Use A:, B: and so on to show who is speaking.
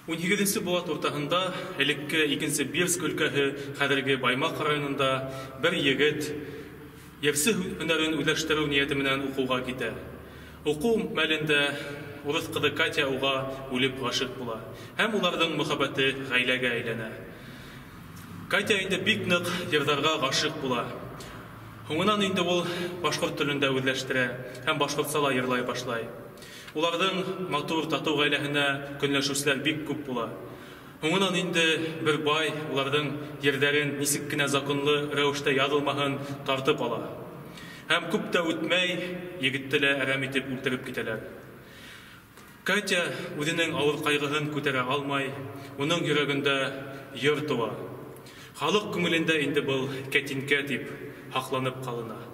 A: 18нсе быуат уртаһында элекке Икенсе Бирск өлкәһе, хәҙерге Баймаҡ районында бер егет йырсы һөнәрен үҙләштереү ниәте менән уҡыуға китә. Уҡыу мәлендә урыҫ ҡыҙы Катя уға үлеп ғашиҡ була һәм уларҙың мөхәббәте ғаиләгә әйләнә. Катя инде бик ныҡ йырҙарға ғашиҡ була. Һуңынан инде ул башҡорт телен дә үҙләштерә һәм башҡортса ла йырлай башлай. Уларҙың матур, татыу ғаиләһенә көнләшеүселәр бик күп була. Һуңынан инде бер бай уларҙың ерҙәрен нисек кенә законлы рәүештә яҙылмаһын тартып ала. Һәм күп тә үтмәй, егетте лә әрәм итеп үлтереп китәләр. Катя үҙенең ауыр ҡайғыһын күтәрә алмай, уның йөрәгендә йыр тыуа. Халыҡ күңелендә инде был кәтинкә тип һаҡланып ҡалына.